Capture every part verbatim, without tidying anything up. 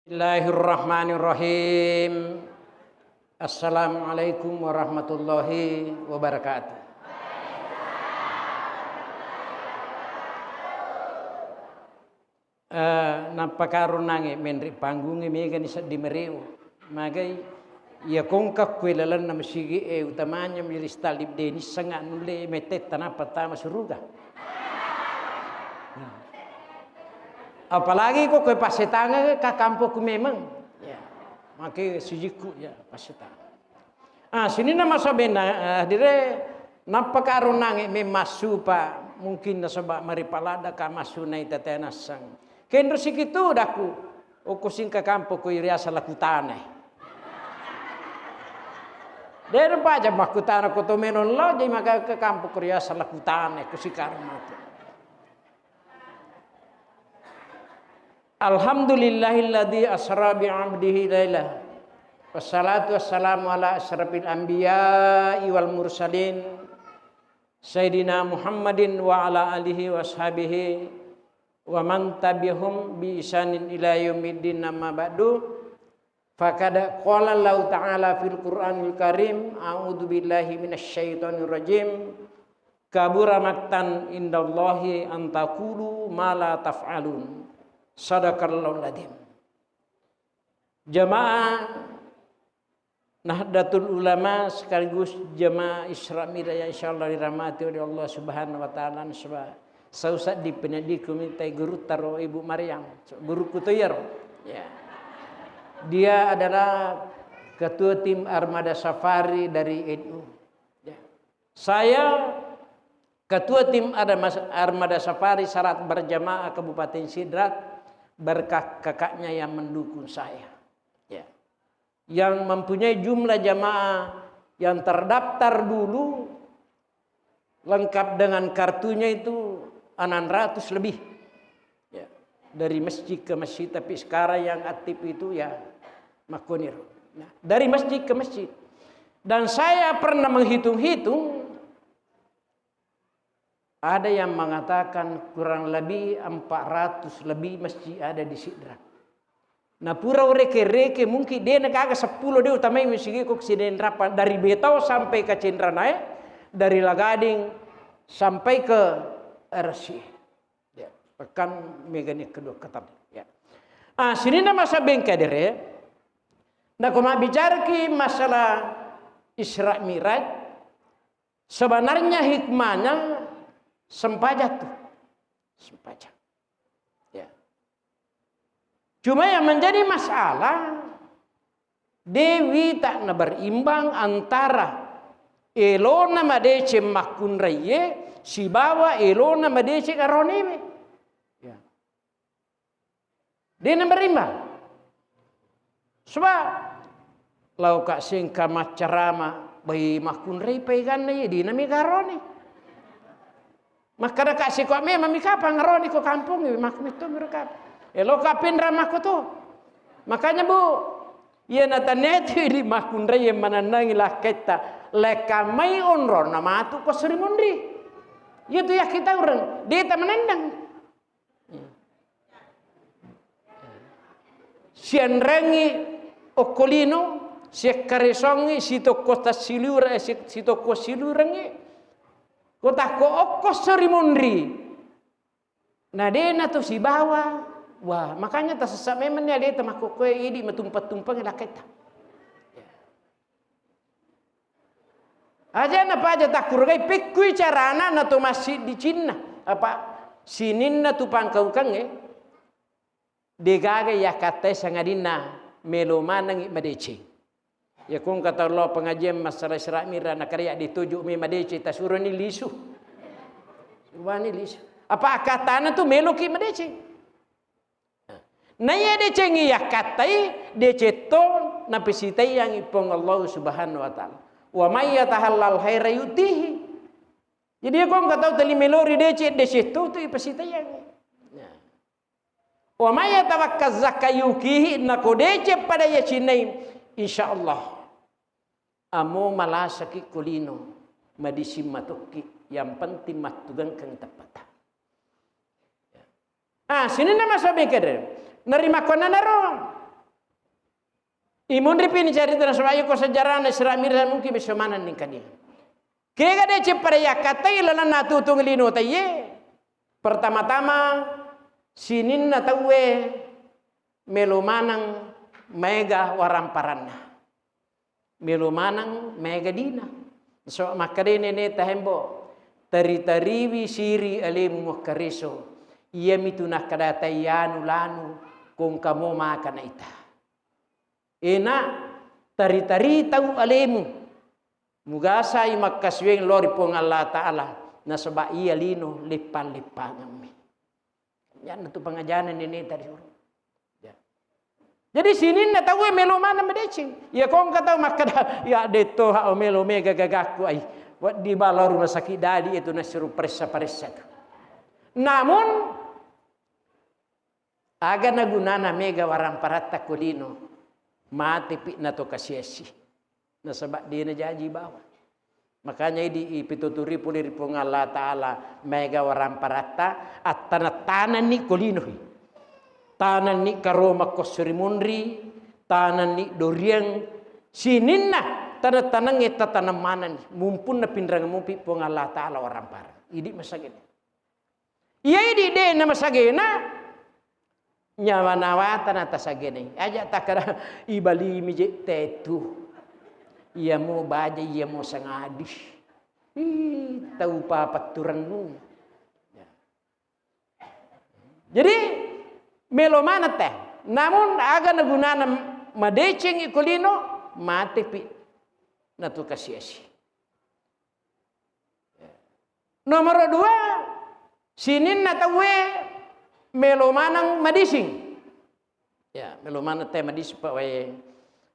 Bismillahirrahmanirrahim. Assalamualaikum warahmatullahi wabarakatuh. Eh, nappa karonnangnge menre panggungnge megani seddi mereo. Magai iya kongka kue lalenna masigi e, utamanya majelis talib, de nissengnga nulle mettetta nappa tama suruga. Nah. Apalagi ko kue passetangeng ka kampokku memang. Ya. Make sujikku ya passetangeng. Ah, sininna masabenna, eh, dire, nappa karonnangnge memmassupa, mungkin nasaba maripaladda ka massunai tete nassang. Kenro sikitu daku, okko singka kampo ko riaseng lakutane. Dena paja makkutana ko to melo lao, jadi maka ke kampo ko riaseng lakutane, ko sikarang mati. Alhamdulillahilladzi asra bi abdihi laila. Wassalatu wassalamu ala asyrafil anbiya'i wal mursalin, Sayyidina Muhammadin wa ala alihi wa ashabihi wa man tabi'ahum bi ihsanin ila yaumiddin, amma ba'du. Faqad qala Allahu ta'ala fil Qur'anil Karim, a'udzu billahi minasy syaithanir rajim. Kabura maqtan indallahi an taqulu ma la taf'alun. Sadaqallahul adzim. Jamaah Nahdlatul Ulama sekaligus jamaah Isra Mi'raj yang insyaallah dirahmati oleh Allah Subhanahu wa Ta'ala, nasaba sausa di pendidiku mintai guru taro Ibu Maryam, guruku to iyaro. Ya. Dia adalah ketua tim Armada Safari dari N U. Ya. Saya ketua tim Armas-, Armada Safari salat berjamaah Kabupaten Sidrap, berkat kakaknya yang mendukung saya. Ya. Yang mempunyai jumlah jamaah yang terdaftar dulu, lengkap dengan kartunya itu, enam ratus lebih. Ya, dari masjid ke masjid, tapi sekarang yang aktif itu ya makkuniro. Nah, dari masjid ke masjid. Dan saya pernah menghitung-hitung, ada yang mengatakan kurang lebih empat ratus lebih masjid ada di Sidrap. Nah, pura ureke-reke mungkin dena gaga seppulo de utamai masigi ko Sidrap, dari Betao sampai ke Cenranae, dari La Gading sampai ke R S C. Ya, pekan megani kedua ketat. Ya. Ah, sininna masa bengke dere. Nah, ko mabbicaraki masalah Isra Mi'raj, sebenarnya hikmahnya sempajang tuh. Sempajang. Ya. Cuma yang menjadi masalah, de wita na berimbang antara elona madeceng makkunraie sibawa elona madeceng aronewe. Ya. De na berimbang. Sebab lauka sengka maccarama, bai makkunrai paeganna iye, de na mega aroni. Makkadaka siko memang mi kapang aroni ko kampong, makku metto mi ro kapang. Eloka pinra makko to. Makanya, Bu, iya na tania itu idi makkunrai yang manannangi lakketta, lekka mai onronna matu ko Sri Munri. Iya tu yakkita urang, de ta manennang. Sianrengngi okko lino, siakkaresongngi sitokko tassilura-, si-, sitokko silurengngi, ko takko okko Sri Munri. Na dena to sibawa, wah, makanya tasessa memang ni aleta makkokkoe idi matumpa-tumpangi lakketta. Aja napaja takkurugai pekkui carana na to massiddicinna. Apa sininna tu pangkaukangnge, degaga yakkattai sangadinna melo manengngi madeceng. Ya kong kata Allah pengajian masalah Isra Mi'raj, na kariak ditojo mi madeceng, tasuroni lisu. Suroni lisu. Apa akkatana tu meloki madeceng. Naiya decengngi yakkattai, deceng to napisitaiyangngi Puang Allah Subhanahu wa Ta'ala. Wa may yatahallal khaira yutihi. Jadi, ko engka tau teli melori deceng, deceng to tu ipasitaiyangngi. Nah. Wa may yatawakkal zakka yukihi, nako deceng pada yacinnai, insyaallah. Amo malasaki ko lino, madising matokki, yang penting mattugangkeng teppata. Ah, sininna masobi kede. Narimakkonanaro, Imunripi ni carita nasaba iyako sejarahna Isra Mi'raj mungkin messo maneng nengkani. Kega deceng pada yakkatai lalenna tutung lino taiye. Pertama-tama sininna tauwe melo maneng maega waramparanna. Melo maneng maega dina. So makkeda nene tahembo, tari-tariwi siri alemu mokkareso. Iyamitu nakkeda taiyanu lanu kongkamo maka naita. Ena, tari-tari tau alemu. Mugasai makkasiweng lao ri Puang Allah Ta'ala, nasaba iya lino leppang-leppangemmi. Yanna tu pangajana nene tadi. Ya. Jadi sininna tauwe melo maneng madeceng. Iya kongka tau makkeda, ya detto ha melo mega gagakku ai. Waddi balo rumah sakit dadi itu nasiru paressa-paressa tu. Namun Aga nagunana mega waramparatta ko lino, matepi nato kasiasi. Nasaba dena jaji bawang. Makanya idi ipituturi pole ri Puang Allah Ta'ala, mega waramparatta, attana-tananni ko lino. Tananni karoma ko suri munri, tananni doriang, sininna tanang-tanangnge tatanang manenni, mumpunna pinrang mupi Puang Allah Ta'ala waramparang. Idi masagena. Iya idi de namasagena, nyawa-nawata natasagenai. Aja takkada, ibalimi je tetu. Iyamo baja, iyamo sangadi. Ih, tau papatturennu. Ya. Jadi, melo maneng te. Namun, aga nagunana madecengi ko lino, matepi natu kasiasi. Nomoro dua, sininna tauwe melo maneng madising. Ya, melo maneng te madising, Pak, wae.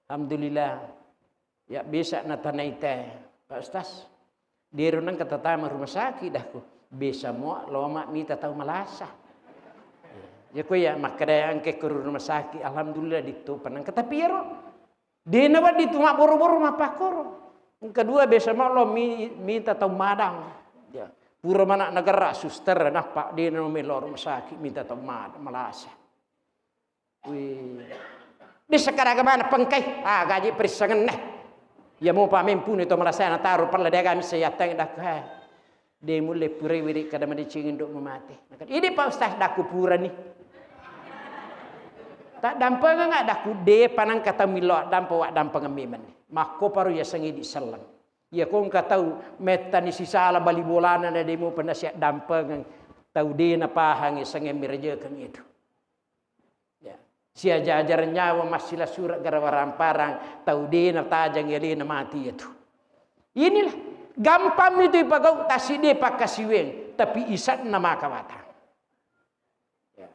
Alhamdulillah. Ya, bisa natanai te, Pak Ustaz. Dero nengka tatama rumah sakit dahku. Bisa mo loma mita tau malasa. Ya, ko ya, makkeda engke ke rumah sakit, alhamdulillah ditopang. Engka tapi ero, Dena wedding tu mabboro-boro mappakkoro. Engka dua biasa molo mi-, minta tau madang. Ya. Pura mana negara suster nappa dena melo rumah sakit minta tau madang, malasa. Wih. Desa kada mana pengkai, ah, gaji perissangen neh. Ya mau pamempuni to malasa na taru pella dega misa yateng dak, eh. De mulle purai wiri kada madeceng indo mamate. Idi Pak Ustaz dakku purani. Tak dampengeng dakku de panang kata milo dampa wa dampengeng memang. Makko paru ya sengi di seleng. Ya kong katau mettani sisala bali bolana na demo penasihat dampengeng. Tau de na pahang ya sengi mirejekeng itu. Ya. Siaja-ajar nyawa massila sura gara waramparang, tau de natajang alena mati iyatu. Inilah, gampang itu ipagau, taside pakkasiweng, tapi isanna maka watang. Ya.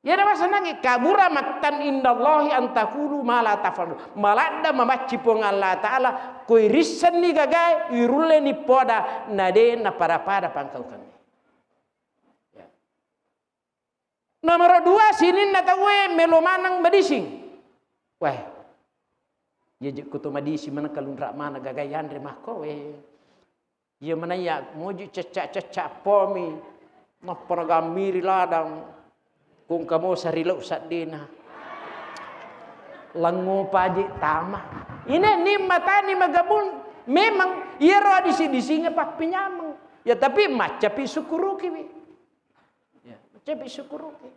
Iyana masanangi, kabura maktan indallahi antakulu ma la tafalun. Maladda mamacci Puang Allah Ta'ala, koi rissenni gagae, irulleni poda, nade napada-pada pangkaukengnge. Ya. Nomoro dua, sininna tauwe melo maneng madising. Weh, iya jekko to madising maneng kalunra mana gaga yanre makko we. Iya maneng ya moji cecca-cecca pomi. Nappa nagammiri ladang. Kung kamo sarilau saddena. Lango paje tama. Ine ni matani magabung. Memang iyaro adisi-disinge pappinyameng. Ya tapi maccapi sukuruki wi. Ya, cepi syukuruki.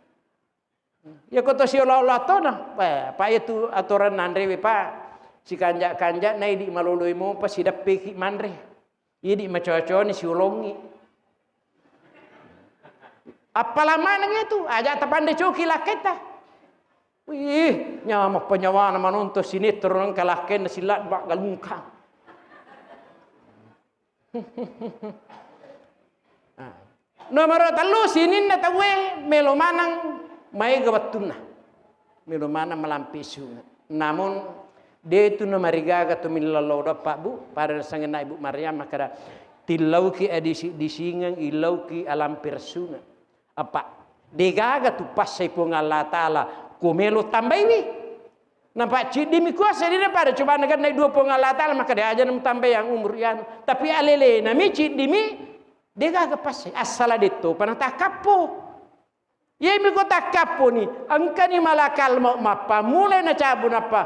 Ya koto siolo-olo atona. Eh, pa itu aturan nanre wi pa. Sikanja-kanja na idi maloloi mopa sideppeki manre. Idi macoa-coani siolongi. Appalang maneng itu, aja tapande coki lakketta. Wih, nyawa penyawana manonton sinetron engka lakkenna silat bak galungkang. Ah. Nomoro tellu, sininna tauwe melo maneng maega wettunna. Melo maneng malampe sunge. Namun, de tu namarigaga tu millallo doppa, Bu, pada nasengenna Ibu Maryam makkeda, tillauki adisi-disingeng, illauki alampe ressunge. Apa degaga tu passai Puang Allah Ta'ala ko melo tambaiwi. Napacciddimi kuasa dina pada cobana gannai dua Puang Allah Ta'ala, maka de aja namutambaiang umur ianu. Tapi alele nami ciddimi degaga passai. Assala detto pana takkappo. Iyami ko takkappo ni, engkani malakal mau mappa mulai nacabu nappa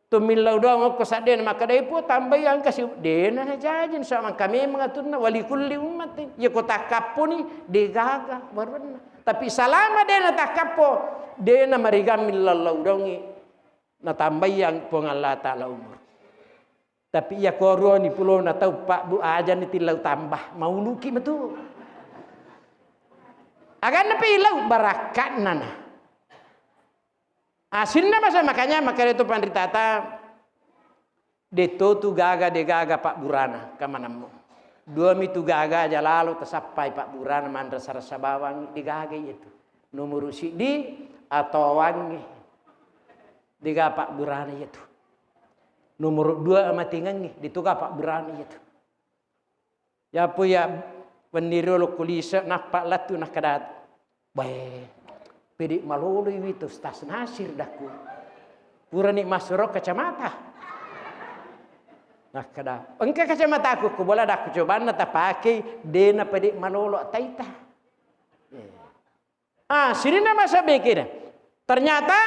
Tumillau doang okko saddena makkedai, "Puang, tambai angka si," dena najaji, nasaba engka memang atunna, wali kulli ummatin. Iya ko takkapponi, degaga baruanna. Tapi salama dena takkappo, dena marigammi lallau doangi, natambai ang Puang Allah Ta'ala umur. Tapi iya ko ruani pulona tau, Pak, Bu, ajani tillau tambah, mauluki metu. Aganna pe ilau barakka'na na. Asinna masa makanya makkeda tu panritata, de to tu gaga, de gaga pabburana kamanammu. Dua mi tu gaga aja lalo tasappai pabburana, manrasa-rasa bawang, de gaga iya tu. Nomoro siddi atowangnge, de gaga pabburana iya tu. Nomoro dua amatingengnge, de to gaga pabburana iya tu. Yapo ya wenni riolo kulise nappa lettu nakkeda, "Bae, pede malolo iwi tu Ustaz Nasir," dakku. "Purani massuro kacamata." Nakkeda, "Engka kacamataku," ku bola dakku, "cobanna tapakei, dena pede malolo taita." Eh. Ah, sininna masa bekena. Ternyata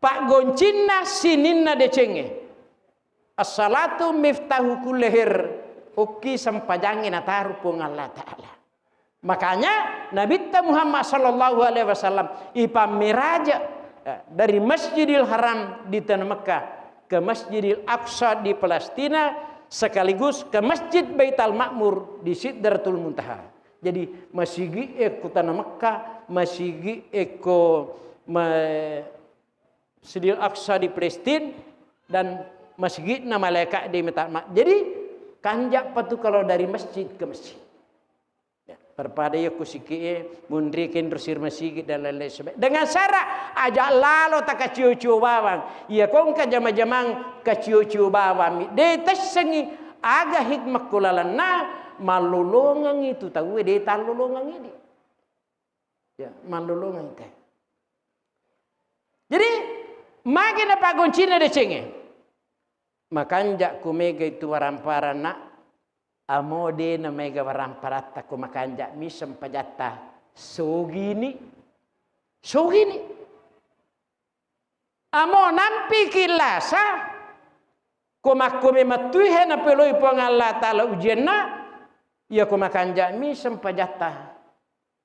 paggoncinna sininna decengnge. As-salatu miftahu kulli khair. Okki sempajangnge nataru Puang Allah Ta'ala. Makanya Nabitta Muhammad sallallahu alaihi wasallam ipammiraja, eh, dari Masjidil Haram di Tanah Mekah ke Masjidil Aqsa di Palestina, sekaligus ke Masjid Baitul Ma'mur di Sidratul Muntaha. Jadi, masigi'e ko Tanah Mekah, masigi'e ko ma-, Masjidil Aqsa di Palestina, dan masjidna malaikat di Baitul Ma-, jadi, kanja'pa tu kalau dari masjid ke masjid. Ya, perpada iya ko siki'e, munri kenro sir masigi dan lain-lain sebagainya. Dengan syarat, aja lalo takacio-cio bawang. Iya ko engka jama-jamang kacio-cio bawang mi. De tessengi aga hikmah ko lalenna, mallolongengi tu tauwe, de tallolongengi di. Ya, mallolongengi te. Jadi, magi na paggoncinna decengnge. Makanja ko mega itu waramparanna, amo de na mega waramparatta ko makanja mi sempajatta, sogini. Sogini. Amo nampiki lasa, ko makko memettui he napeloi Puang Allah Ta'ala ujianna, iya ko makanja mi sempajatta,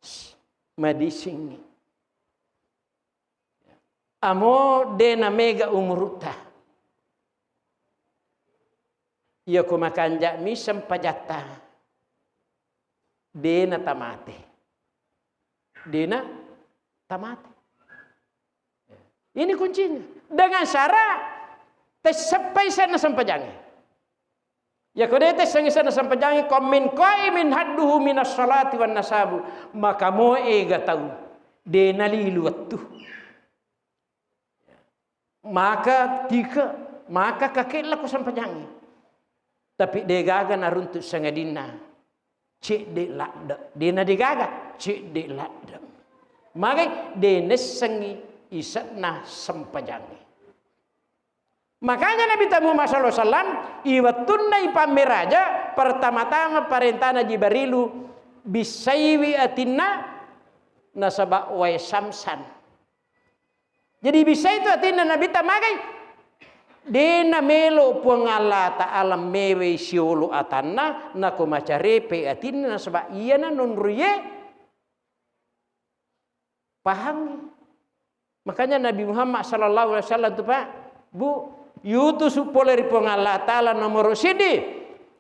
s-, madisingi. Amo de na mega umurutta. Iya ko makanja mi sempajatta, de na tamate. De na tamate. Ini kuncinya. Dengan syarat, tesseppai senna sempajangnge. Iya ko de tessengi senna sempajangnge, "Kam min qaimin hadduhu minas salati wan nasabu." Maka mo ega tau, de nalilu wettu. Maka tike, maka kakella ko sempajangnge. Tapi de gaga naruntu sangadinna cedde ladde. De na de gaga, cedde ladde. Magai de nessengi ise'na sempajangnge. Makanya Nabi Muhammad sallallahu alaihi wasallam, i wettunna ipammeraja, pertama-tama parentana Jibrilu, bissaiwi atinna, nasaba wae samsan. Jadi, bissai tu atinna Nabitta magai, de namelo Puang Allah Ta'ala mewei siolo atanna, nako macarepe atinna, nasaba iyana nonroie pahangngi. Makanya Nabi Muhammad sallallahu alaihi wasallam tu, Pak, Bu, yutusu pole ri Puang Allah Ta'ala nomoro siddi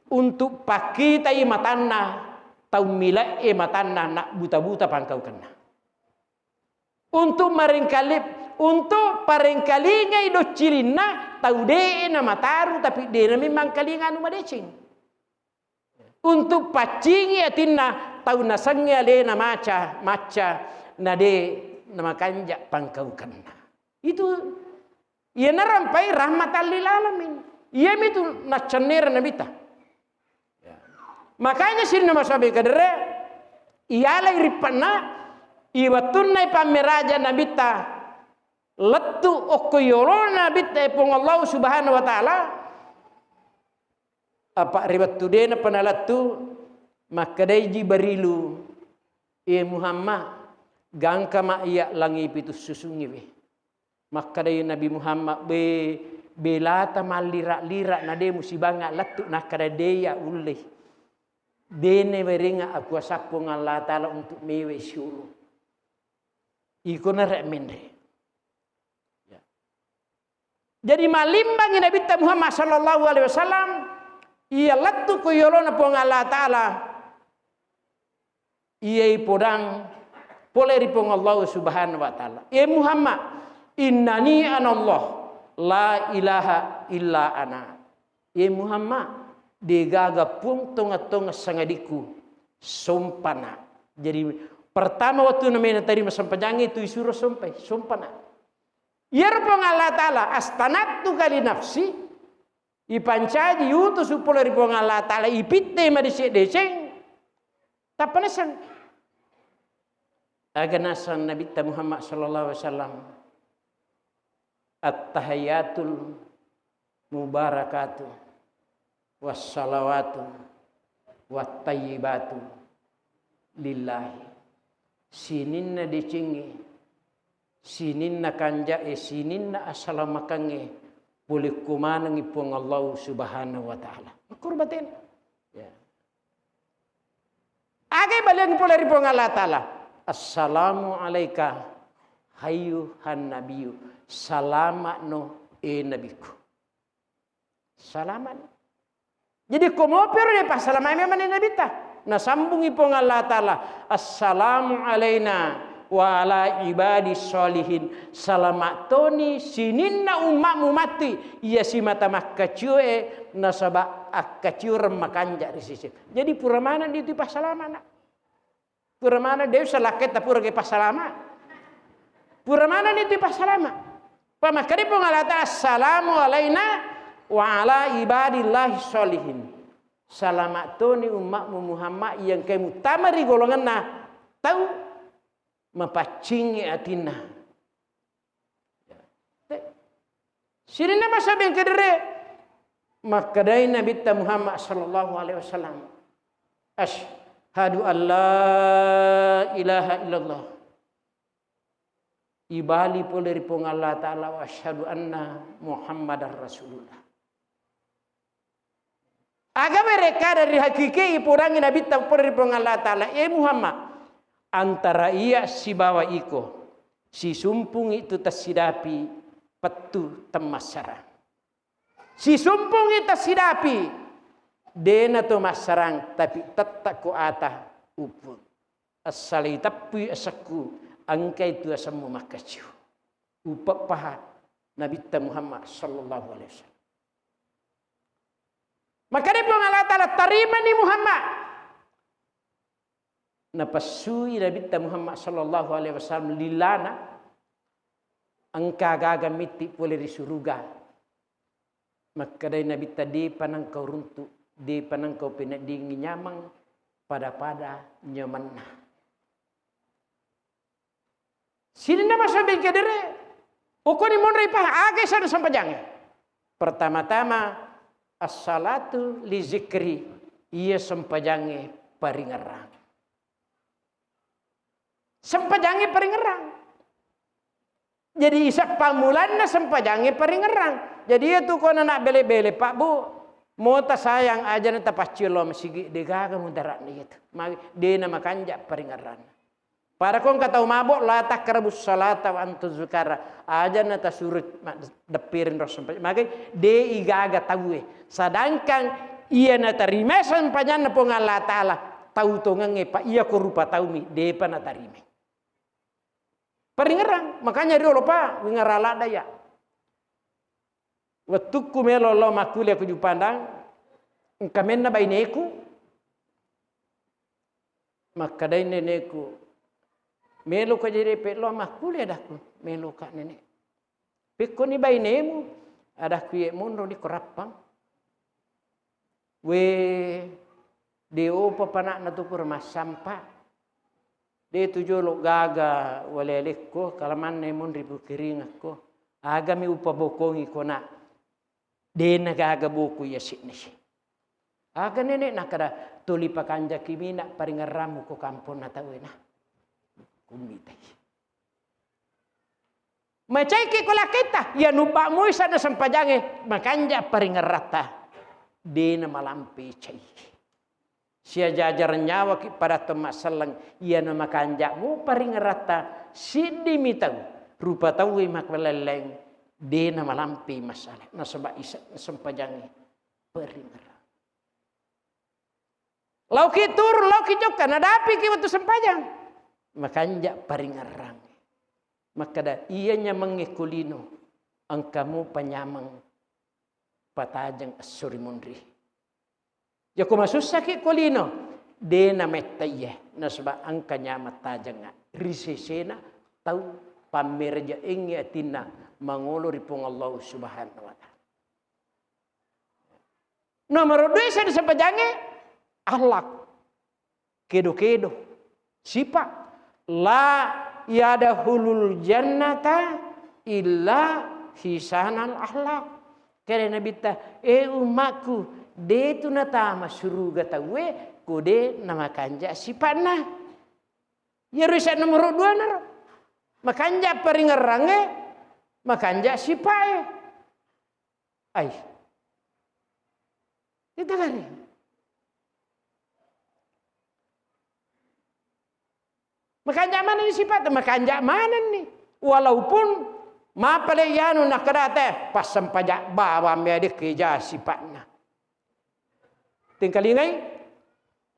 untuk pakkitai matanna tau mile'e matanna, nak buta-buta pangkaukenna. Untuk maringkali-, untuk parengkalingai doccilinna tau de'e namataru, tapi de nami mangkalinga anu madeceng. Untuk paccingi atinna tau nasengnge alena maca, macca, na de namakanja pangkaukenna. Itu Iyanaro ampai rahmatan lil alamin. Iyamitu naccennereng Nabitta. Ya. Makanya sininna masabe kadere, iyalai rippanna, iwettunna ipammeraja Nabitta, lettu okko yolona Nabitta, e Puang Allah Subhanahu wa Ta'ala, apa ri wettu de napanalettu, makkedai Jibrilu, "E Muhammad, gangka ma iya langi pitu susungiwe." Makkedai Nabi Muhammad, "Be, belata mallira-lira na de musibanga lettu." Nakkeda, "De iya ullei. De nawerenga akuasa Puang Allah Ta'ala untuk mewe siolo." Iko nare menre. Ya. Jadi malimbangi Nabitta Muhammad sallallahu alaihi wasallam, iya lettu ko yolona Puang Allah Ta'ala, iyai podang pole ri Puang Allah Subhanahu wa Ta'ala. "E Muhammad, innani anallah, la ilaha illa ana." "E Muhammad, degaga puang tonga-tonga sangadikku, sompana." Jadi pertama waktu namena tarima sempajangnge itu isuro sompai, sompana. Iyaro Puang Allah Ta'ala, "Astanattuka li nafsi", ipancaji utusu pole ri Puang Allah Ta'ala, ipitte madeceng-deceng, tappa naseng. Aga naseng Nabitta Muhammad sallallahu alaihi wasallam, "Attahiyatul mubarakatu wassalawatu wattayyibatu lillahi." Sininna decengnge, sininna kanja'e, sininna assalamakengnge, pole ko manengngi Puang Allah Subhanahu wa Ta'ala. Makkuro batena. Ya. Aga baliang pole ri Puang Allah Ta'ala. "Assalamu alaika hayyuhan nabiyyu." Salama'no, e Nabiku. Salama'no. Jadi, ko mopiro de passalamai memang Nabitta. Nasambungi Puang Allah Ta'ala, "Assalamu alaina wa ala ibadi sholihin." Salama' toni sininna umma'mu matti iya simata makkaciu'e, nasaba' akkaciureng makanja' ri sisi. Jadi, pura maneng ditu passalama'na. Pura maneng, de usa lakketta pura ke passalama. Pura maneng itu passalama. Pamakkeda Puang Allah Ta'ala, "Assalamu alaina wa ala ibadillahi sholihin." Salama' toni umma'mu Muhammad iya engkae muttama ri golonganna tau mapaccingngi atinna. Sininna masa bengkedere, makkedai Nabitta Muhammad sallallahu alaihi wasallam, "Asyhadu an la ilaha illallah." Ibali pole ri Puang Allah Ta'ala, "Wa asyhadu anna Muhammadar Rasulullah." Aga werekkada ri hakiki ipodangngi Nabitta pole ri Puang Allah Ta'ala, "E Muhammad, antara iya sibawa iko, sisumpungngi tu tessidapi pettu temmassarang. Sisumpungngi tessidapi, dena to massarang, tapi tettakko ata uput. Assalai teppui asekku, engkai tu asemmu makkaciu." Upeppaha Nabitta Muhammad sallallahu alaihi wasallam. Makanya Puang Allah Ta'ala, "Tarimani Muhammad." Napessui Nabitta Muhammad sallallahu alaihi wasallam lilana, engka gaga mitti pole ri suruga. Makkedai Nabitta, "Depa nengkau runtu, depa nengkau peneddingi nyameng pada-pada nyamenna." Sininna masa bengkedere, okoni monroi paha, aga isana sempajangnge. Pertama-tama, as-salatu li zikri, iya sempajangnge paringerrang. Sempajangnge paringerrang. Jadi, isa pammulanna sempajangnge paringerrang. Jadi, iya tu kona nak bele-bele, Pak, Bu, mota sayang aja na tapaccio lao masigi, degaga mudaratna iya tu. Magi, dena makanja paringerranna. Pada ko engka tau mabo, "La taqrabus salata wa antum sukara." Aja na tasuru ma-, deppiring ro sempa-, magai de igaga tauwe. Sedangkan iya natarima sempajanna Puang Allah Ta'ala, tau tongengnge, Pak, iya ko rupa taumi, depa natarima. Paringerang, makanya riolo, Pak, wingara ladda iya. Wettukku melo lao makkuliah ku Jupandang, engka menna baineku, makkedai neneku, "Meloka jadi pe lao makkuliah?" adakku. "Meloka, Nenek." "Pekkoni bainemu?" adakku. "Iye monro di ko Rappang." "We, de opa panakna tu pura massampa. De tu jolo gaga walelekko, kalamanna monri pukiringakko. Agami upabokongi ko, Nak. Dena gaga boko iya si'nisi." "Aga, Nenek?" nakkeda. "Tuli pakanjaki mina paringerrammu ko kamponna tauwe, Nak." Kummitai. Macaiki ko lakkaitta, iya nubba' mui sanna sempajangnge, makanja' paringerratta. Dena malampe cai. Siajajareng nyawaki pada temmasselleng, iyana makanja'mu paringeratta, siddimi tau, rupa tauwe makalelleng, dena malampe masalah, nasaba' isa-, sempajangnge paringerang. Lauki turun, lauki jokka, nadapiki wettu sempajang, makanja' paringerang. Makkeda, iya nyamengnge ko lino, engkamu panyameng patajeng esso ri munri. Yako masussaki ko lino, de nametta iye, nasaba engka nyameng tajengnga ri sesena tau pammerejaengngi atinna mangolo ri Puang Allah Subhanahu wa Ta'ala. Nomoro dua, sedi sempajangnge, akhlak. Kedo-kedo. Sipa'. La yadkhulul jannata illa hisanal akhlak. Kede Nabitta, "Eh, ummakku, detu natama suruga tauwe, ko de namakanja' sipa'na." Iyaro isa nomoro dua naro. Makanja' paringerrangnge, makanja' sipa'e. Ai. Kita kare. Makanja' manenni sipa'ta, makanja' manenni. Walaupun mapale iyanu nakkedate, passempaja' bawang me adekke ja sipa'na. Tengkalingai,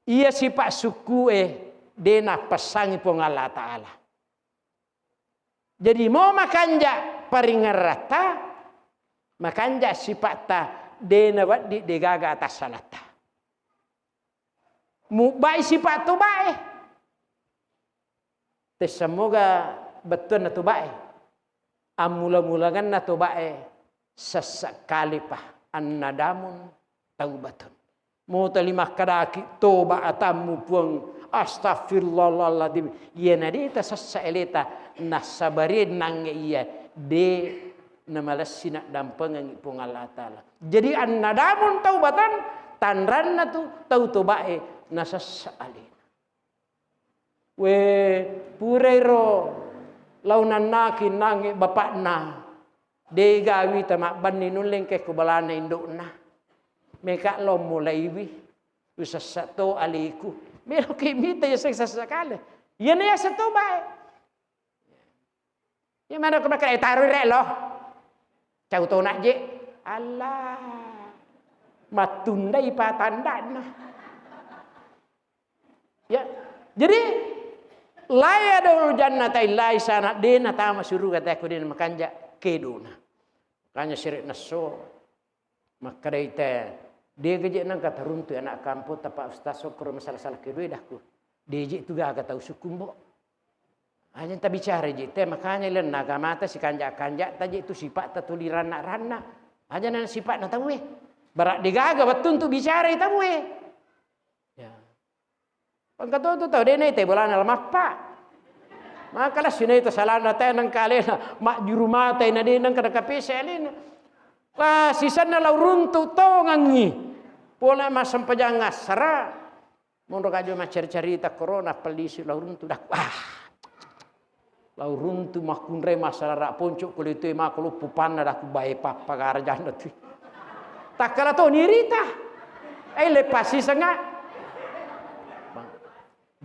iya sipa' sukkue de napessangi Puang Allah Ta'ala. Jadi, mo makanja' paringeratta, makanja' sipa'ta, de nawedding degaga atassalatta. Mubbai sipa' toba'e. Tessammoga bettuanna toba'e. Ammula-mulangenna toba'e sessa' kalipa, annadamun taubatun. Mutali makkedaki, "Toba atammu, Puang, astagfirullahaladzim." Iyana de tasessa' eleta, nassabari nangnge iya, de namalessi naddampengengngi Puang Allah Ta'ala. Jadi, annadamun taubatan, tanranna tu tau toba'e nasessa' alena. We, purairo lao nannaki nangnge bapa'na, de gawi tamabbanni nullengke ko balana indo'na. Meka lao mulaiwi, usessa' to aleku. Meloki mita yaseng sessa' kale. Iyana yaseng tobae. Iya maneng ko makkeda, "Eh, taroi re' lo." Cau tona je. Allah. Mattundai patandana. Ya. Jadi, la yadkhulul jannata illa hisanal, de natama suruga taekko de namakanja' kedona. Makanya sere' nesso. Makkedai te, "Dega je nengka taruntu anak kampung ta, Pak Ustaz, sokkoro masalah-salah kedue," dakku. "De je tu gaga tau sukku, Mbok. Aja ta bicara je te, makanya ilenna agamata sikanja'-kanja' ta je tu sipa'ta tuli ranna-ranna. Aja na sipa'na tauwe. Bara' de gaga wettu untuk bicara tauwe." Ya. Engka to tu tau, de naita bolana la mappa. Maka la sinaita salana te nengka alena, majjuru matai na de nengka nakapese alena. La sisenna lao runtu' tongangngi. Pole massempajang assara. Monro kajo maccari-carita korona, pellisi lao runtu' dakku. Ah. Lao runtu' makkunrai masalah ra' ponco' ko letoi mako loppo panna dakku, bae pappagara janda tu. Takkala to nirita. Eh, lepas sisengnga.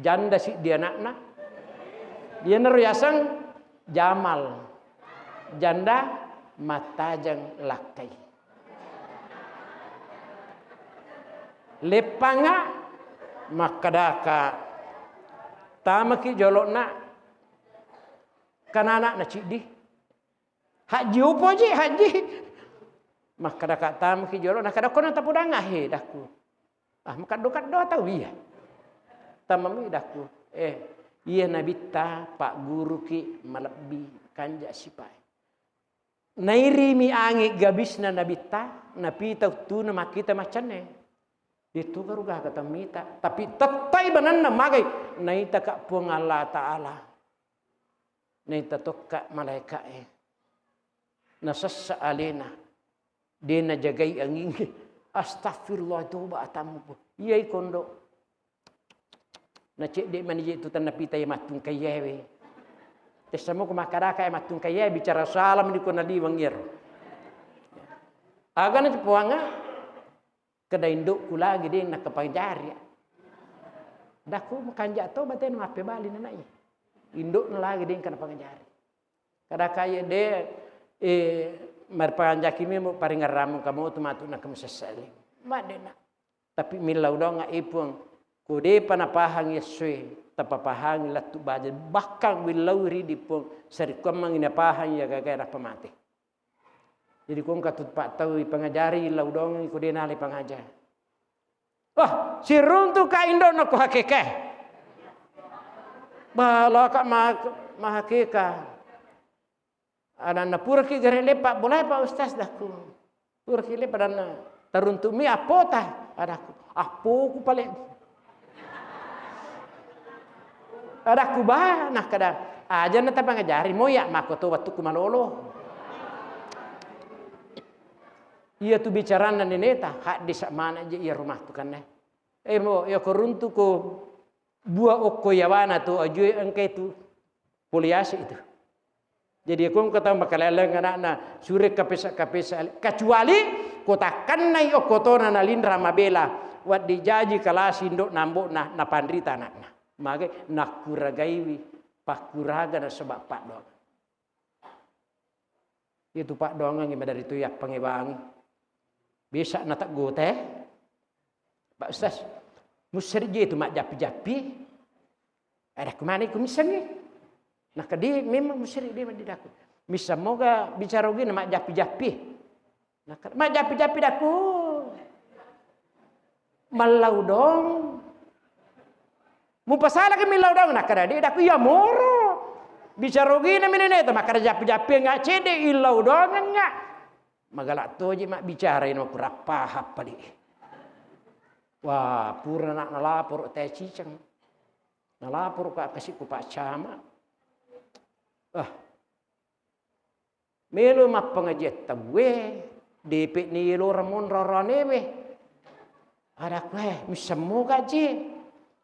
Janda siddi anakna. Iyanaro yaseng Jamal. Janda mattajeng lakkai. Leppangnga makkedaka, "Tamaki jolo'na." Kan anakna ciddi. "Hajji, upoji, Hajji." Makkedaka, "Tamaki jolo." Nakkeda, "Kona tapodangnga he," dakku. Ah, makaddo-kaddo tau iya. Tamami dakku. Eh, iya nabitta pagguruki malebbi kanja' sipae. Nairimi ange' gabisna nabitta, napita uttuna makkita maccenne. Itu garu gaga tammita. Tapi tettai bananna magai. Naitaka Puang Allah Ta'ala. Naita tokka malaeka'e. Nasessa alena. De najagai angingnge. Astagfirullah, toba atammu, Puang. Iyai kondo. Nacedde' mani je tu tanna pita iya mattungkaiyae we. Tessamo ko makkadaka e mattungkai e bicara salam di ko naliweng iyaro. Aga na puanga, keda indokku lagi deng nakapangajari. Dakku makanja to batena mappebali nanai. Indokna lagi deng kana pangajari. Kadaka iye de, eh, maripanganjaki memo paringerramu kamu tu matu nakamu sessali. Madena. Tapi millau doang e Puang, ko depa napahang essoe, tapapahangi lettu baja, bahkan willau ridi Puang, sarikkuammangi napahang iya gaga nappa mate. Jadi ko engka tu pattau ipangajari, illau doang ko de nalai pangaja. Wah, siruntu ka indona ko hakeka. Balaka ma-, mahakeka. Adanna, "Puraki gare leppa bolai Pak Ustaz," dakku. "Puraki leppa," adanna, "taruntu'mi appota," adakku. "Appoku pale." Adakku, "Ba," nakkeda, "aja na tapangajari mo iya makko to wettukku malolo." Iya tu bicaranna neneta, haddesa mana je iya rumah tu kanne. Eh mo, iya ko runtu ko bua okko yawana tu ajue engka itu. Poliasi itu. Jadi, ko engka tau makaleleng anakna, sure kapesa-kapesa, kecuali ko takkennai okkotona nalinra mabela, wedding jaji kalasi indokna ambo'na, napanrita anakna. Mage nakkuragaiwi, pakkuraga nasaba paddoang. Itu paddoangengngi maderri tu yappangewangi. Bisa nateggote, Pak Ustaz, musseri je tu majjappi-jappi. Adakku, "Mane ku missengngi?" Nakkeda, "Memang musseri de maddidaku. Misseng moga bicara ogina majjappi-jappi." Nakkeda, "Majjappi-jappi," dakku. "Mallau dong. Mupasalaki millau dong?" Nakkeda, "De," dakku, "iya moro. Bicara ogina mineneta makkeda jappi-jappi nga cede illau dongengnga." Magala toji mabbicara ino kurappa happali. Wah, pura nak nalapor te ciceng. Nalapor ka kasi ku Pak Camat. Ah. Melo mappangajian tauwe, depe ni yeloreng monro ronewe. Adakku, "Eh, misseng moga je?"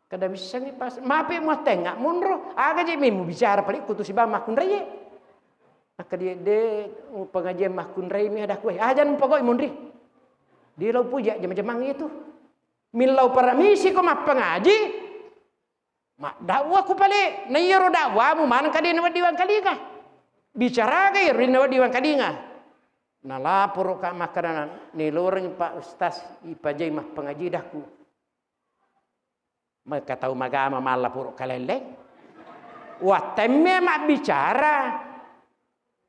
Kada missengi pas, "Mape muattengnga monro, aga je memu bicara paling kutu sibang makkunraie." Nakkeda, "De, pengajian makkunrai mi," adakku, "Eh, aja mupogoi monri." Di lau puja jama-jamang itu. Millau paramisi ko mappangaji. Maddakwa ku pale, na iyaro dakwamu manengka de nawedding wangkalinga. Bicaraga iyaro de nawedding wangkalinga. Nalaporo ka makkeda, "Neloreng Pak Ustaz, ipajai mappangaji," dakku. Maka tau magama mallaporo kalelleng. Wattemme mabbicara.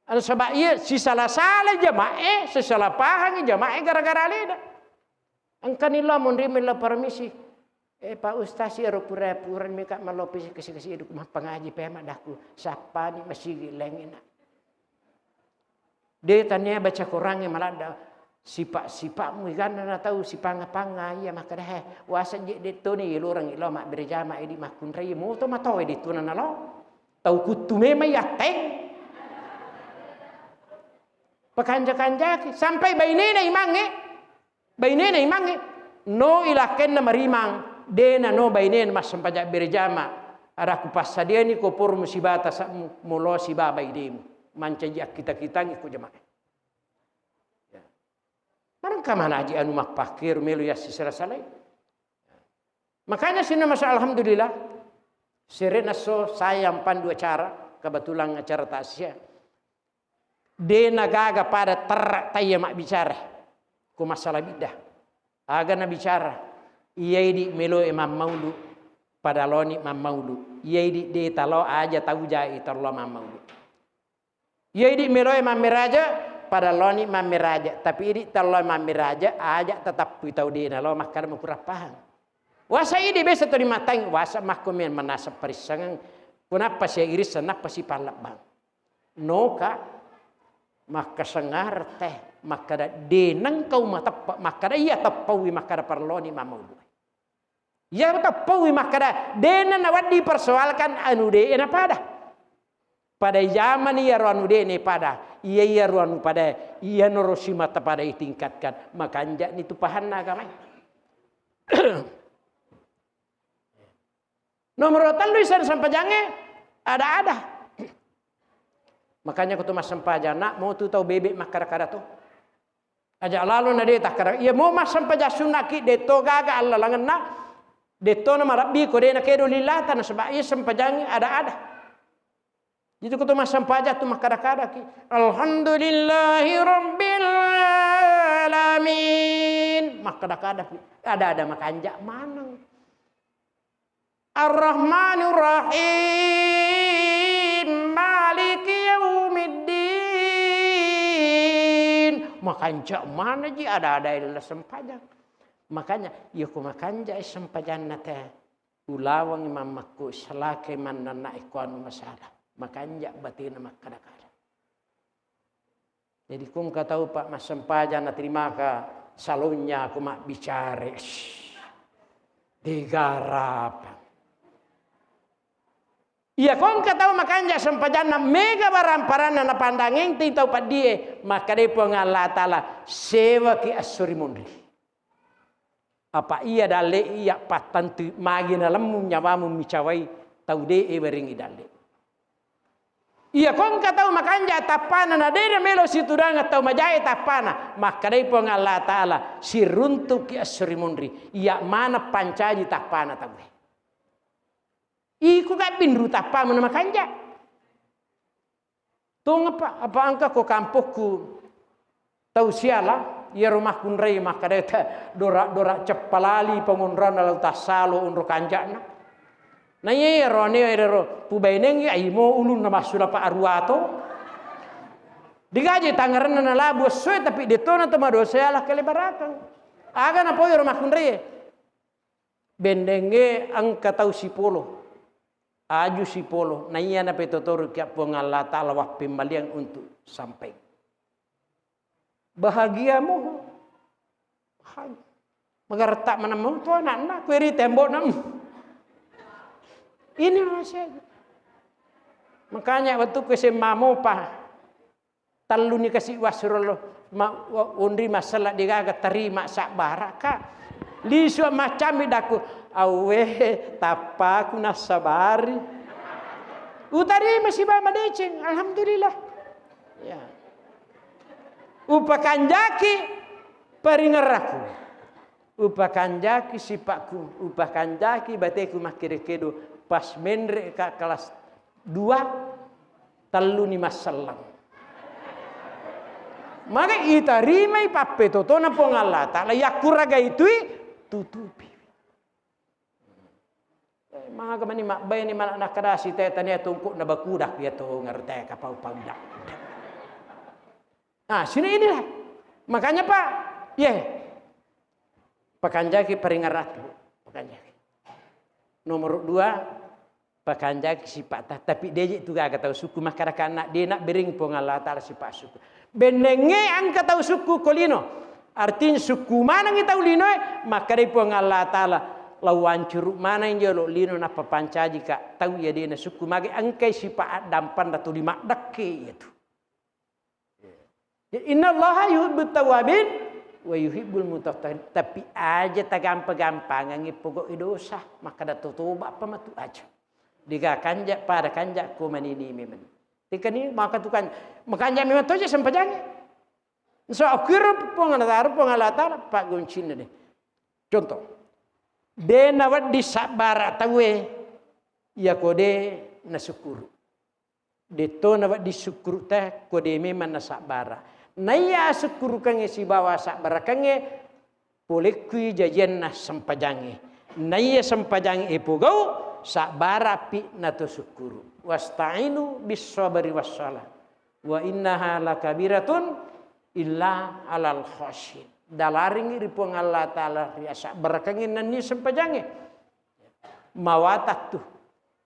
Nasaba iya sisala-sala jamae, sisala pahangi jamae gara-gara alena. Engkani lo monri melo permisi. Eh, Pak Ustaz, iyaro pura-pura mika malopisi kasi-kasi idu mappangaji pema dakku. Sappani masigi lengina. De tania baca Qurangnge maladda. Sipa-sipa'mu iganna na tau sipanga-panga iya makkeda, "He, wasa je de toni iloreng ilo mabbere jama idi makkunrai moto matoe di tuna nalo." Tau kuttu memang yatteng. Pakanja-kanjaki sampai bainena imangnge. Bainena imangnge, no ilakkenna marimang, dena no bainena massempajang berejama, ada kupassadiani ko poro musibata sa-, mu-, mulo siba bainemu, mancaji akkita-kitangi ko jamaah. Ya. Manengka manaji anu mappakkeru melo yassisala-salai. Makanya sinna masa alhamdulillah, sere nasso saya mpandu acara, kebetulan acara takziah. De nagaga pada terra taiya mabbicara ko masalah bidda. Aga nabicara, iya idi meloe mammaulu, pada loni mammaulu. Iya idi de talo aja tau jai talo mammaulu. Iya idi meloe mammeraja, pada loni mammeraja. Tapi idi talo mammeraja, aja tatappui tau de nalo makkada makurappahang. Wasa idi biasa tuli matang, wasa makko men manasa parissengeng. Kunappa sia irisseng, nappa si pallebbang. Noka, makkasengngara teh, makkada de nengkau mateppa, makkada iya teppaui makkada parloni mammaulu. Iya teppaui makkada de na nawedding persoalkan anu de na pada. Pada jamani iyaro anu de ne pada, iya iyaro anu pada, iyanaro simata pada itingkatkan, makanjani tu pahanna agamai. Nomor tellu isen sempajangnge ada-ada. Makanya ko tu massempajang, nak, mo tu tau bebe makkada-kada to. Aja lalo na de takkada. Iya mo massempajang sunnaki, de to gaga allalangenna, de to na malebbi ko de na kedo lilata, nasaba iya sempajangi ada-ada. Itu ko tu massempajang tu makkada-kadaki, "Alhamdulillahi rabbil alamin." Makkada-kadaki. Ada-ada makanja maneng. Ar-Rahmanir Rahim, Maliki Yaumiddin. Makanja mana ji ada-ada illa sempajang. Makanya, iya ko makanja sempajanna te, ulawangi mammakku, salake mannanna iko anu masalah. Makanja batena makkada-kada. Jadi, ko engka tau, Pak, massempajang naterimaka salonnya ko mabbicara. Shh. Degarapa. Iya, ko engka tau makanja sempajanna mega baramparanna napandangeng ti tau paddie, makkadai Puang Allah Ta'ala, sewaki esso ri munri. Apa iya dalle iya pattantui magi nalemmu nyawamu micawai tau de e werengi dalle. Iya ko engka tau makanja tappana na de na melo situdangeng tau majae tappana, makkadai Puang Allah Ta'ala, siruntuki esso ri munri, iya maneng pancaji tappana tau e. Iko gabbing ru tappamu na makanja. Tongapa, apa engka ko kampokku tau siala, iyaro makkunrai makkadai ta dora-dora ceppalali pangonronna lau tassalo onro kanja'na. Na iya iyaro ane ero pubainengi aimo ulunna massula pa aruato. Digaji tangarenna nalabu essoe tapi detona to madosa ala kalebarakeng. Aga napau iyaro makkunrai. Bendengnge engka tau sipolo, aju sipolo, na iya napetotoroki Puang Allah Ta'ala wappemmaliang untuk sampai. Bahagiamu. Bahagia. Magaretta maneng tu anakna, kueri tembokna. Ini rahasia. Makanya waktu ku S M A mopa, telluni kasi wasrolo, ma-, wa-, onri massala degaga tarima sabbaraka. Lisu maccammi daku, "Awwe, tappaku nassabari." Utarima siba madeceng, alhamdulillah. Ya. Upakanjaki paringerraku. Upakanjaki sipakku, upakanjaki bateku makkedo-kedo, pas menre ka kelas dua, telluni masselleng. Maka itarimai pappetotona Puang Allah Ta'ala, yakkuragai tui tutupi. Eh, maga mani mabbaini mana nakadasi te tania tungku na bakudak ya to ngerti kapau paudak. Nah, sini inilah. Makanya Pak, ye, pakanjaki paringerraku, pakanjaki. Nomor dua, pakanjaki sipata, tapi deje tu gaga tau suku makkadaka anak de nak bering Puang Allah Ta'ala sipa suku. Bennengnge engka tau suku ko lino. Artinya suku manengi tau linoe, makkadai Puang Allah Ta'ala, "Lau wancuru maneng jolo lino nappa pancajika tau iya dena suku mage engkai sipa addampanna tuli maddekke iyatu." Ya, innallaha yuhibbut tawwabin wa yuhibbul mutatahhirin. Tapi aja tagampa-gampangangi pogau dosa, makkada totoba pa matu aja. Dega kanja pada kanja ko manini memang. Tekani maka tukang makanja memang toje sempajangi. So, akkiro Puang Allah Ta'ala, Puang Allah Ta'ala, paggoncinna de. Contoh, de nawedding sabbara tauwe, iyako de nasukkuru. De to nawedding sukkuru te, ko de memang nasabbara. Naiya asukkurukengnge sibawa sabbarakengnge, polekkui jajianna sempajangnge. Naiya sempajangnge ipogau, sabbarapi nato sukkuru. Wasta'inu bis sabri was shalah. Wa innaha lakabiratun illa alal khasyin. Dalaringi ri Puang Allah Ta'ala ri asabbarakengnge nenni sempajangnge. Mawatattu,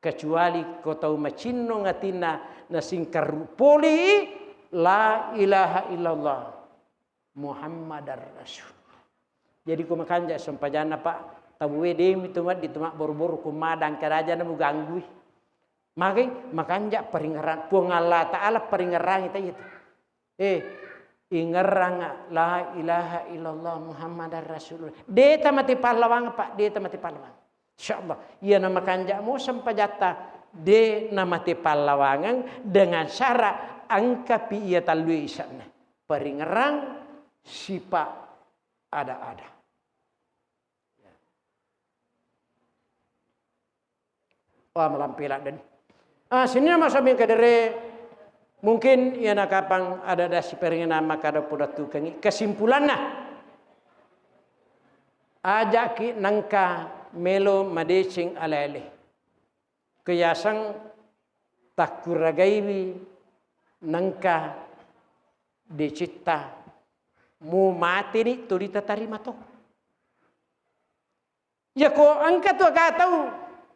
kecuali ko tau macinnong atinna nasingkarru poli la ilaha illallah Muhammadar Rasul. Jadi ko makanja sempajanna Pak, tauwe demi tu maddi tu mabboro-boro ko madang karaja na muganggui. Magai makanja paringerang Puang Allah Ta'ala paringerangi taiya tu. Eh, ingerranga la ilaha illallah Muhammadar Rasulullah. De tamate pallawang Pak, de tamate pallawang. Insyaallah, iya namakanja mo sempajatta de namate pallawangeng dengan syarat engkapi iya tellue ise'na. Paringerrang, sipa ada-ada. Wah, malampe ladde ni. Ah, sininna masa mingka dere, mungkin iyana kapang ada-ada siparingenna makkada podattukengngi. Kesimpulanna, aja'ki nengka melo madeceng ale-ale. Keyaseng takkuragaiwi nengka decetta, mu mateni tuli tatarima to. Iyako engka tu aga tau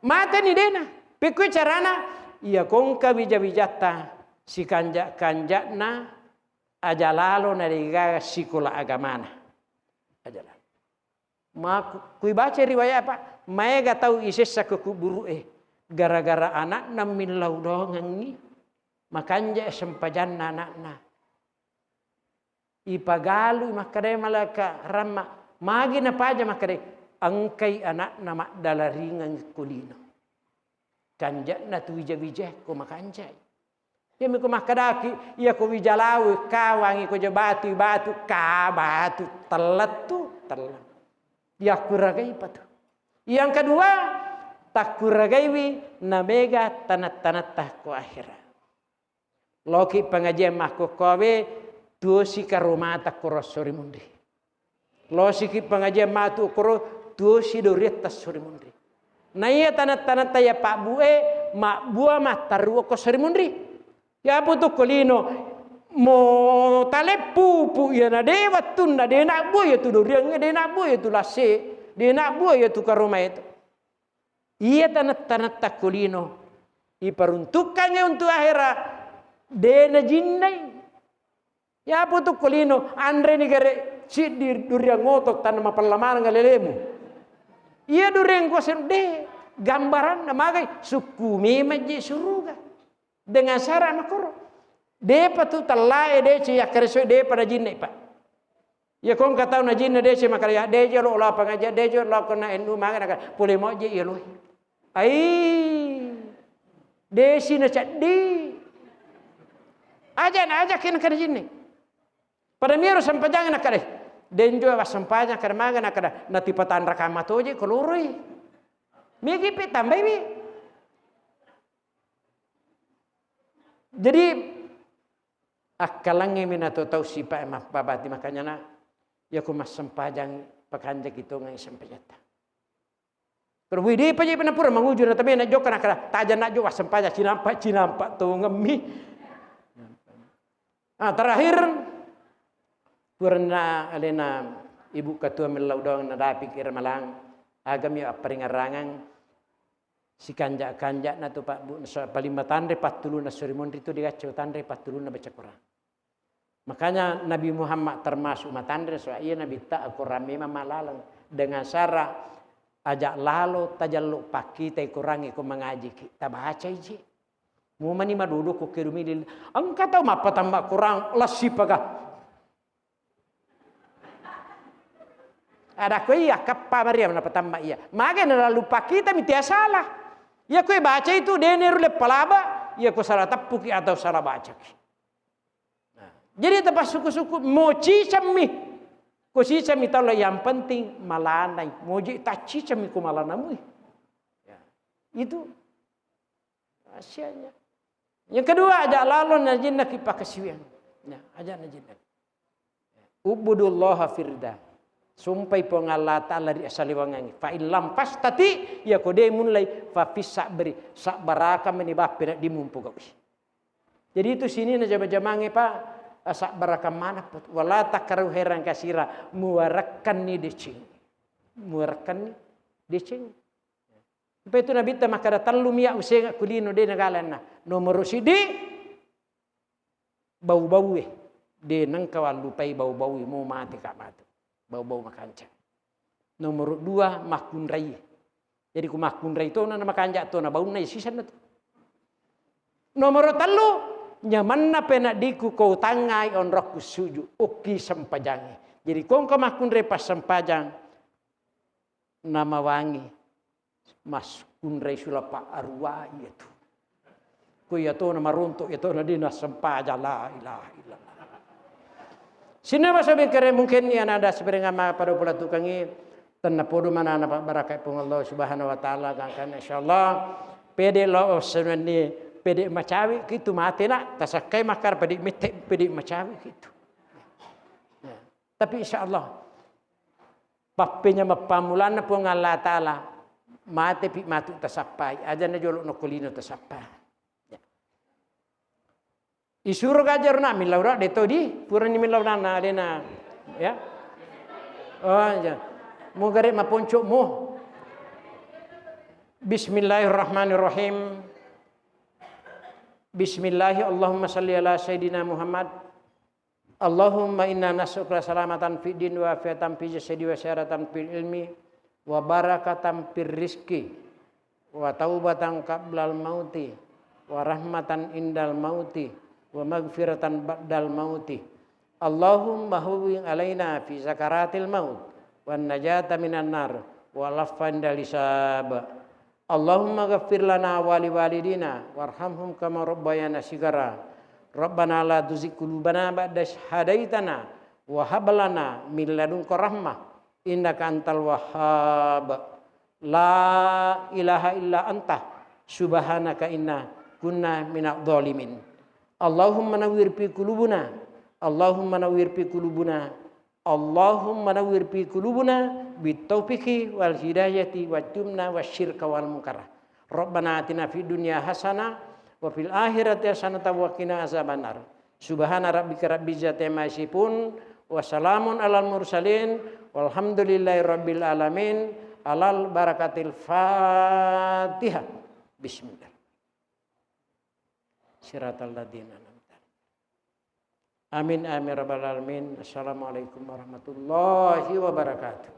mateni dena, pekkoi carana, iyako engka wija-wijatta sikanja-kanja'na aja lalo na degaga sikola agamana. Aja lalo. Maku-, kui baca riwayat, Pak, maega tau isessa ke kuburu'e gara-gara anakna millau dongengngi, makanja sempajanna anakna. Ipagalui makkedai malaika ramma, magi napaja makkedai, engkai anakna maddalaringeng kulino. Kanja'na tu wija-wija ko makanjai. Iyami ko makkedaki, iya ko wija lawu, kawangi ko je batu, batu, ka batu, tellettu, telleng. Yakkuragai patu. Yang kedua, takkuragaiwi namega tanat-tanatta ko akhirat. Loki pengajian makkokkowe, tuosi karomata koro sori munri. Losiki pengajian matu koro, tuosi doriatta sori munri. Na iya tanat-tanatta ya pabbue, mabbua matteru ko sori munri. Ya putu ko lino, mo taleppupu iya na de wettunna, de nabbua iya tu doriangnge, de nabbua iya tu lasse, de nabbua iya tu karoma itu. Iya tanat-tanatta ko lino iperuntukkangngi untuk akhirat, de najinnai. Ya putu ko lino, anreni gare siddi duriang oto tanna mapella maneng lelemu. Iya duriang ko sen-, de gambaranna magai sukku memang je suruga. Dengan syarat makoro. Depa tu tellae dece yakkaresoi depa najinnai, Pak. Iya ko engka tau najinna dece makkada, ya, deje lo lao pengajian, deje lo kena N U, maga naga, pole moje iya lo. Ai, desi na ceddi. Aja na, aja kena kada jinni. Pada miro sempajang nakkada, denjo wassempajang kada maga nakkada, natipatanra kama toje ko loroi. Migi pe tambai bi. Jadi, akkalangnge mi nato tau sipa e mappabati, makanya na, iya ko massempajang pakanjaki tongengngi sempajatta. Terus, wih, depa je pernah pura manguju na tamena jokka nakkada, taja na jokka sempajang, cinampa, cinampa tongemmi. Ah, terakhir, purana alena Ibu Ketua Mellau Doang nadapi kira malang, agami apparingarrangang, sikanja-kanja'na tu, Pak, Bu, so, paling matanre pattulunna sori monri tu digacce matanre pattulunna baca Quran. Makanya Nabi Muhammad termasuk matanre, so, iya Nabi ta Quran memang malaleng dengan syarat aja lalo tajallu pakkitai Quran ko mangajiki, tabacai ji. Mumani madodo ko kedu milil. Engka tau mappatamma Quran lassi paga. Ada ko iya kappa Maria na patamma iya. Mage na lalu pakita mi tea salah. Iya ko baca itu dene rule palaba, iya ko salah teppuki atau salah bacaki. Nah, jadi tapassuku-suku mo cicammi. Ko cicammi tau yang penting malanai. Moji taccicammi ko malanamui. Ya. Itu rahasianya. Yang kedua, aja lalo najinnaki pakasiwiang. Nah, aja najinnaki. Ubudullaha firda. Sumpai Puang Allah Ta'ala ri asaliwangangi. Fa illam fastati, iya ko de mullai, fa fis sabri, sabbaraka meni bappe na dimumpu gawi. Jadi itu sini na jama-jamange pa, sabbaraka mana pa. Wala takrahu khairan kasira, muwarakkanni deceng. Muwarakkanni deceng. Apa itu Nabitta makkada tellu miya usenga kulino de nagalanna. Nomoro sidi, bau-bau e. De nengka wallupai bau-bau e, mau mati ka mati. Bau-bau makanca. Nomoro dua, makkunrai. Jadi ku makkunrai tona na makanja tona baunna ya sisenna tu. Nomoro tellu, nyamanna penaddiku ko tangai onrokku suju, okki sempajangi. Jadi kongko makkunrai passempajang, namawangi maskunrai sulapa arua iya tu. Ku iya tona maruntuk, iya tona dina sempajang, la ilaha illallah. Sininna basa bengkere mungkin iya nada seberengan ma pada pula tukangi, tenna podo mana na pabarakai Puang Allah Subhanahu wa Ta'ala, gangkan insyaallah pede lo senenni, pede macawi kitu mate na, tasakkai makar pede mitte, pede macawi kitu. Ya. Tapi insyaallah, pappenya mappamulanna Puang Allah Ta'ala, mate pi matu tasappai, aja na jolo nokko lino tasappa. Ya. Isuro gajarna millau ra, de to di, purani millau nana alena. Ya. Oh, ya. Mu gare maponco mu. Bismillahirrahmanirrahim. Bismillahi Allahumma salli ala Sayyidina Muhammad. Allahumma inna nas'aluka salamatan fid din wa afiatan fil jasadi wa sihatan fil ilmi wa barakatan fir rizqi wa taubatan qablal mauti wa rahmatan indal mauti wa maghfiratan ba'dal mauti. Allahumma hawwin alaina fi sakaratil maut wan najata minan nar wal afwa indal hisab. Allahumma ghaffir lana wa li walidina warhamhum kama rabbayana sigara. Rabbana la tuzigh qulubana ba'da idh hadaitana wa hab lana min ladunka rahmah innaka antal wahhab. La ilaha illa anta subhanaka inna kunna minadh dhalimin. Allahumma nawwir fi qulubuna. Allahumma nawwir fi qulubuna. Allahumma nawwir fi qulubina bit taufiqi wal hidayati wajnubna wasyirka wal munkara. Rabbana atina fid dunya hasanah wa fil akhirati hasanatan wa qina azabannar. Subhana rabbika rabbil izzati amma yasifun wa salamun alal mursalin walhamdulillahi rabbil alamin. Alal barakatil Fatihah. Bismillah. Siratal ladzina an'amta. Amin, amin, rabbal alamin. Assalamualaikum warahmatullahi wabarakatuh.